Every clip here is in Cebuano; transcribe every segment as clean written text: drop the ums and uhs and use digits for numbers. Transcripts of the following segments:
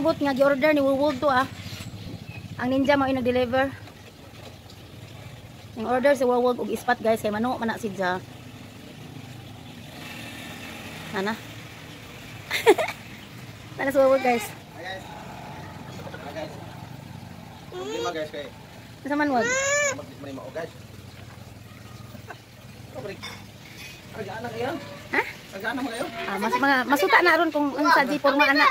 niabot nga gi-order ni Wuwog to ah. Ang ninja mao nag-deliver. Yung order si Wuwog og ispat, guys, kay mano man na si Ja. Ana. Ana si Wuwog, guys. Hi guys. Hi guys. Problema, guys, kay Unsa man, wag? Mag man mao, guys. Agaan na kayo? Ha? Agaan na mo kayo? Ah, mas mga masuta na ron kung unsa di porma ana.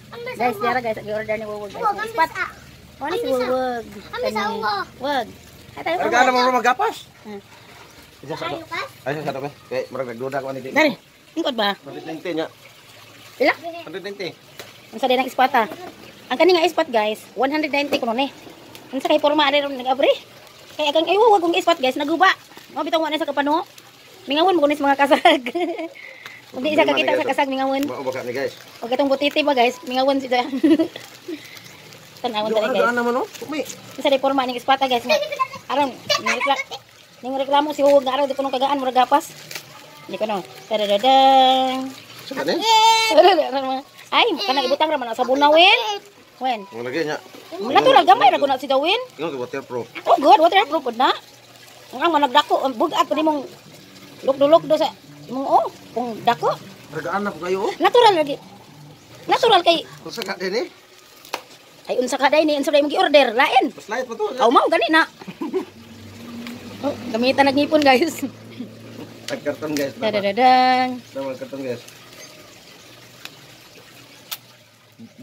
Guys, diara guys, gi-order ni Wuwog, guys. Ang ispat. Oh, ni si Wuwog. Kani. Wag. Ay tayo. Agaan na mo magapas. Ah. Isa sa to. Ay sa to kay murag nagduda ko ani di. Dari. Ingkod ba? 190 nya. Pila? 190. Unsa din ang ispat ah? Ang kani nga ispat, guys, 190 kuno ni. Unsa kay porma ari ron nag-abre? Kay agang ay wag kong ispat, guys, naguba. Mao bitaw wa na sa kapano. Mingawon mo kuno sa mga kasag. Kung di isa kakita sa kasag, mingawon. Mao ba ka ni, guys? Og itong butiti ba, guys, mingawon siya. Tanawon tali, guys. Agaan na mo no? Umi. Unsa day porma ning ispata, guys, nga. Aron ning reklamo si Huwag nga araw di kuno kagaan murag gapas. Di kuno. Tadadadang. Sa kani? Ay, kanang ibutang ra man sa bunawin. Wen. Mo lagi nya. Natural gamay ra guna si Dawin. Ingon kay waterproof. Oh good, waterproof pud na. Ang ang managdako, ang bugat pud nimong lukdo-lukdo sa imong oh, kung dako. Agaan na po kayo oh. Natural lagi. Natural kay Unsa ka din eh? Ay unsa ka day ni, unsa day imong gi-order, lain. Mas light pa to. Aw mao gani na. Oh, gamitan nagngipon, guys. Tag karton, guys. Dadadadang. Tama karton, guys.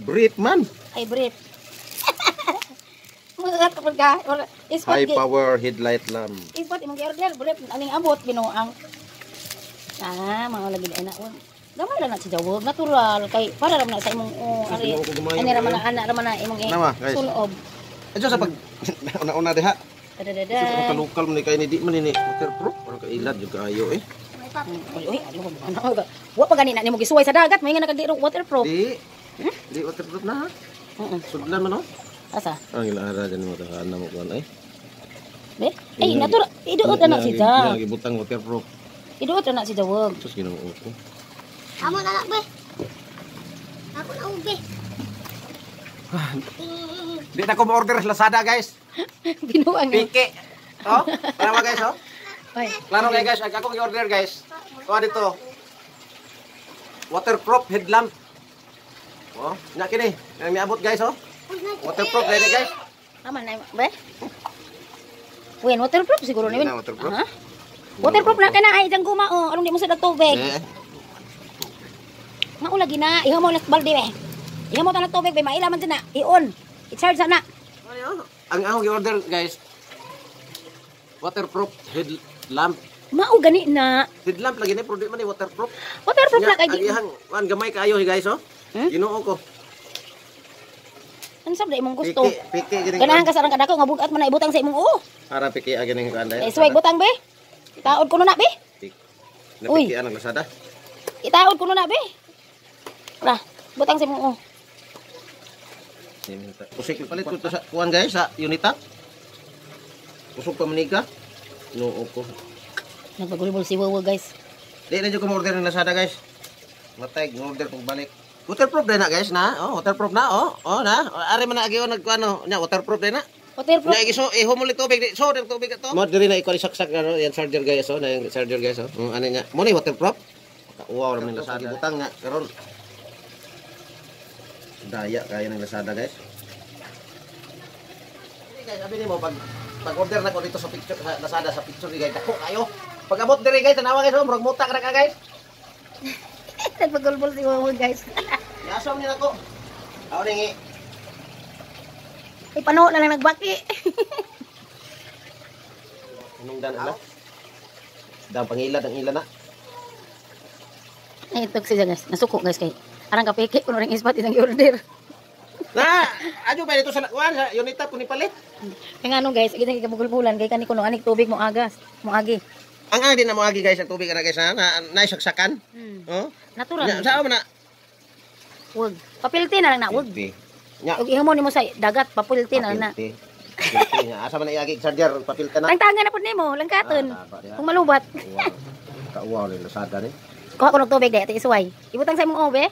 Brit man. Ay brief. Mga kapag ka, ispot High gi. Power headlight lamp. Ispot imong gi-order, brief aning abot binuang. Ah, mga lagi na wag. Gamay ra na si Jawog, natural kay para ra man na sa imong oh, ari. Ginoo ko, gamay Ani ra man kayo. na ana ra man na imong Nama, guys. sulob. Adyo sa pag una-una diha. Dadadadang. Sa lokal man ni kay ni di man ni waterproof. Parang kailad yung kaayo eh. Uy, uy, ano ano wa pa gani na nimo gisuway sa dagat, may nga nakagdi waterproof. Di. Di waterproof na ha. Oo. Sudlan man oh. Asa? Ang ilaara dyan mo takaan na mo kuan ay. Be? Ay, natural. Iduot na na si Ja. Iya, gibutang waterproof. Iduot na na si Jawog. Sus, Ginoo ko. Amo na lang, be. Ako na ube. Di na ko mo-order sa Lazada, guys. Binuang. Eh. Piki. Oh, tama guys oh. Oy. Klaro kay guys, ang akong i-order, guys. Kuha dito. Waterproof headlamp. Oh, nya kini. Ang niabot, guys, oh. Waterproof dili, guys. Aman na, be? Wen, waterproof siguro ni Hindi Wen. na waterproof. Ha? Waterproof na kana ay diyang guma oh. Anong di mo sa tubig? Eh, Mao lagi na, ihaw mo na balde be. Ihaw mo ta tubig be, maila man na. I-on. I-charge na. Ano? Ang akong i-order, guys. Waterproof headlamp. Mao gani na. Headlamp lagi ni pero di man ni waterproof. Waterproof Nya, na kay ang di. iyang kuan gamay kaayo guys oh. Ginoo ko. Ano sab imong gusto? Piki, piki gini. Ganahan ka sa arang kadako nga bugat man na ibutang sa imong oo. Para piki agi ning kuan Eh suway butang be. Itaod ko na be. Na Uy. piki ang Lazada. Itaod ko na be. Ra, butang sa imong oo. Usik palit ko to sa kuan, guys, sa Unita. Usog pa manika. Ginoo ko. Nagpagulbol si Wawa, guys. Di na jud ko order ng Lazada, guys. Matay order pagbalik. Waterproof din na, guys, na. Oh, waterproof na oh. Oh na. Ari man na agi oh nagkuano nya waterproof din na. Waterproof. Nya iso iho mo tubig di. So din tubig ato. Mo diri na ikaw saksak ano yan charger, guys, oh, na yung charger, guys, oh. Ano nya. Mo ni waterproof. Wow, ra man Lazada butang nga karon. Daya kaya ng Lazada, guys. Hindi, guys, abi nimo pag pag order na ko dito sa picture sa Lazada sa picture ni guys, dako kayo. Pag abot diri, guys, tanawa, guys, oh, murag mutak ra ka, guys. Nagpagulbol si Wawa, guys. Yasom ni nako. Ako ningi. Ay pano na lang nagbaki. Anong dan ala? Dang pangilad ang ila na. Ay tug siya, guys. Nasuko, guys, kay arang kapiki kuno ring ispat isang order. Na, adyo ba dito sa kuan sa Unita kun ipalit? Kay ngano, guys, gid kagulbulan kay kani kuno anik tubig mo agas, mo agi. Ang di na mo agi, guys, ang tubig ana, guys, ha, na naisaksakan. Oh. Natural. Nya, saan man na? Wag. Papilti na lang na, wag. Nya. Ug ihamo nimo sa dagat, papilti na lang na. Papilti. Papilti nya. Asa man na iagi charger, papilti na. Ang tanga na pud nimo, langkaton. Ah, tama diha. Kung malubat. Wow. Kauwaw ni Lazada ni. Kuha ko ng tubig dahil, ati isuway. Ibutang sa imong obe.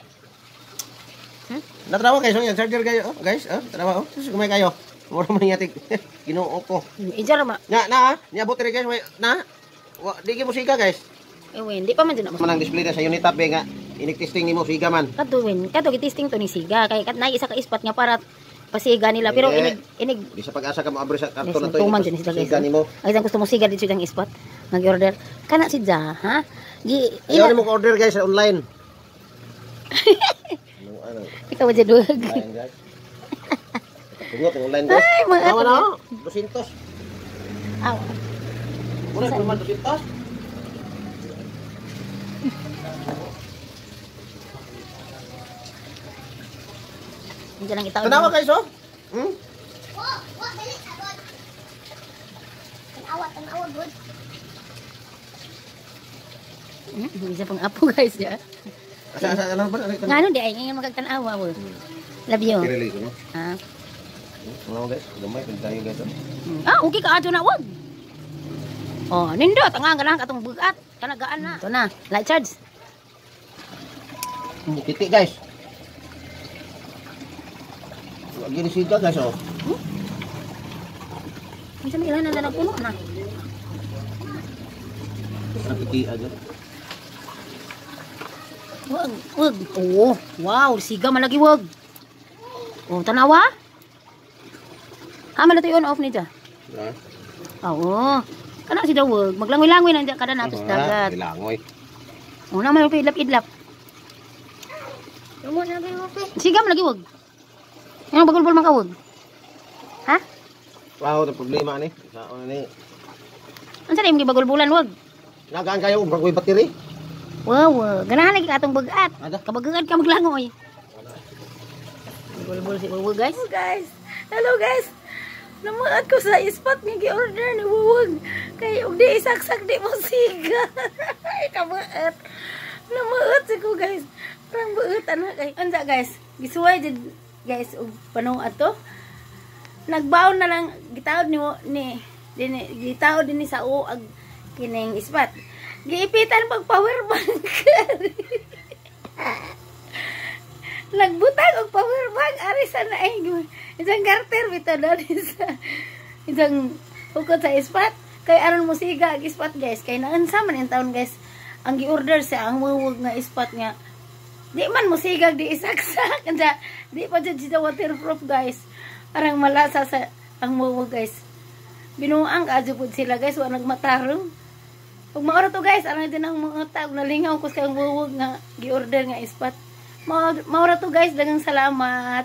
Hmm? Natanawa guys, oh, yan charger kayo, oh, guys, oh, tanawa oh. Sus, kumay kayo. Mura man yatig Ginoo ko. Ijar ma. Na na, ah. Niabot rin guys, may, na. Wa, di mo siga guys. Ewen, di pa man dyan na. Manang display na sa unit up eh, nga. Inik-testing nimo siga man. Kadto wen, kadto gitisting to ni siga kay kat nay isa ka ispat nga para pasiga nila pero Eh. inig inig Di sa pag-asa ka mo abre sa Yes, karton na to. tuman dyan sila guys. Siga nimo. Ay, isang gusto mo siga dito siyang ispat. Nag-order. Kana si Ja, ha? Gi, Ayaw ila, nimo order guys sa online. Ano ano? Ikaw dyan duwag. Online guys. Tungot ang online guys. Ay, mga Tama na, oh. 200. Aw, Mura naman 200. Diyan lang itaon. Tanawa guys oh. Hmm? Wa, wa dali agad. Tanawa, tanawa good. Isa pang apo guys ya. Asa asa ano ba? Ano Nga ano di ay ngayon magkagtanawa wo. Love you. Kirili ko no. Ha? Mga guys, gamay pud tayo guys. Oh. Ah, okay ka adyo na wag. Oh, nindot ang ang ganahan katong bugat. Kanagaan na. Ito na, light charge. Kiti guys. Wag gini siga guys oh. Unsa may ilahan na nagpuno na. Ang kiti agad. Wag, wag. Oo, wow, siga malagi wag. Oh, tanawa. Ha, malato on off ni ja. Ha? Oo. Kana si dawag, maglangoy-langoy na diyan kada nato sa dagat. Gilangoy. Oh, na may idlap-idlap. Lumo na ba mo pe? Siga malagi wag. Ano bagulbol man ka wag? Ha? Wow, ang problema ani. Sa ni. Unsa na imong gibagulbulan wag? Nagaan kayo og bagoy battery. Wow, wow. Ganahan lagi ka atong bagat. Ada. Kabagad ka maglangoy. Bulbul si Wuwag guys. Hello guys. Hello guys. Namuat ko sa ispat nga gi-order ni Wuwag. Kay og di isaksak di mo siga. Ay kabuat. Namuat si ko guys. Parang buot ana kay. Unsa guys? Gisuway jud guys og panuat to. Nagbaon na lang gitaod ni ni dinhi gitaod dinhi sa uag kining ispat. Giipitan pag power bank. Nagbutang og power bank ari sa naay isang garter bitaw dali sa isang hukot sa ispat kay aron mo siga ang ispat guys kay naunsa man in taon guys ang gi-order sa ang wuwag nga ispat nga di man mo sigag di isaksak kaya di pa jud siya waterproof guys, arang malasa sa ang wuwag guys. Binuang ka pud sila guys, wa nagmatarong. Ug maoro to guys, arang din ang mga tao nalingaw ko sa ang wuwag nga gi-order nga ispat. Maura to guys, daghang salamat.